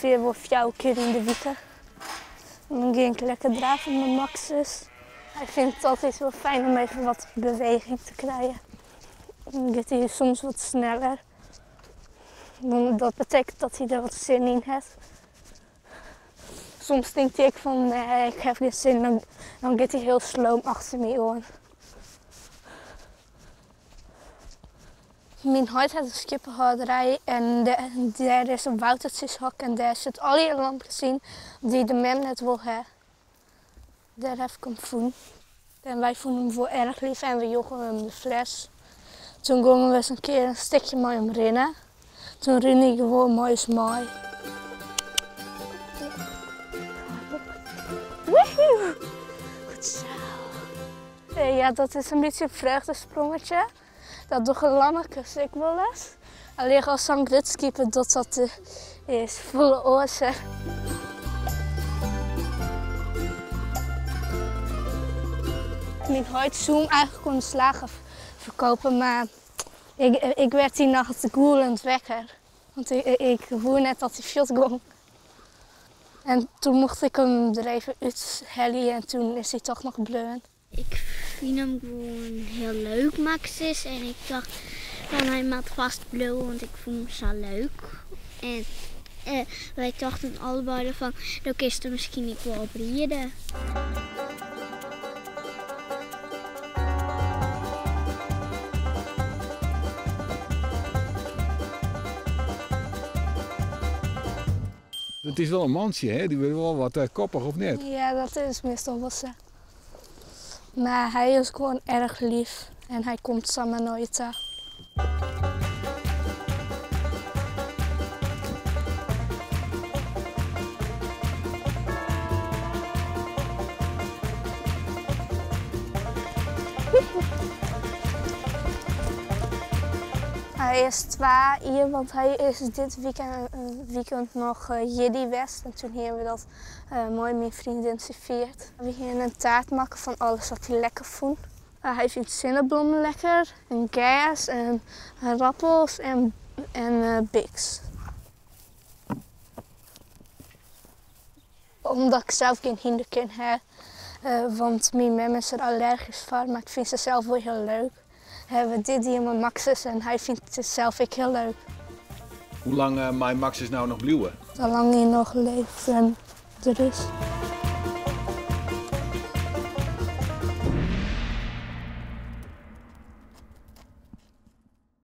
Ûngefear wol fjouwer kear yn de wike. Dan gean ik lekker draven mei Maxus. Hy fynt it altyd wol fijn om even wat beweging te krijen. Dan giet hy soms wat sneller. Dat betekent dat hy der wat sin yn hat. Soms tinkt hy ek fan nee, ik ha gjin sin, dan giet hy hiel sloom achter my oan. Myn heit hat in skieppehâlderij en dêr is in woutertsjeshok en dêr sit allegear lamkes yn dy't de mem net wol ha. Dêr ha ik him fûn. En wy fûnen him wol erch lief en we joegen him de fles. Toen gongen we ris in kear in stikje mei him rinne. Toen rûn hy gewoan mei ús mei. Woehoe! Goed zo. Ja, dat is in bytsje in freugdesprongetje. Dat dogge lammekes ek wolris. Allinnich as sa'n grut skiep it docht, dat is folle oars. Myn heit soe him eigenlik oan de slager ferkope, mar ik werd dy nacht gûlend wekker. Want ik woe net dat hy fuort gong. En toen mocht ik him der even úthelje en toen is hy toch noch bleaun. Ik fyn him gewoan hiel leuk, Maxus. En ik tocht fan hy moat fêst bliuwe, want ik fûn him sa leuk. En wy tochten allebeide fan do kinst der miskien ek wol op ride. It is wol in mantsje, hè? Dy wurde wol wat koppich, of net? Ja, dat is meastal wol sa. Mar hy is gewoan erch lief en hy komt samar nei je ta. Hy is twa jier, want hy is dit weekend noch jierdei west en toen hiene we dat mei myn freondintsje fierd. We hiene in taart makke fan alles wat hy lekker fûn. Hy fynt sinneblommen lekker en gers en rappels en biks. Omdat ik sels gjin hynder kin ha, want myn mem is der allergysk foar, mar ik fyn se sels wol hiel leuk, hawwe we dit dien mei Maxus en hy fynt it sels ek hiel leuk. Hoe lang mei Maxus no noch bliuwe? Salang't hy noch leeft en der is.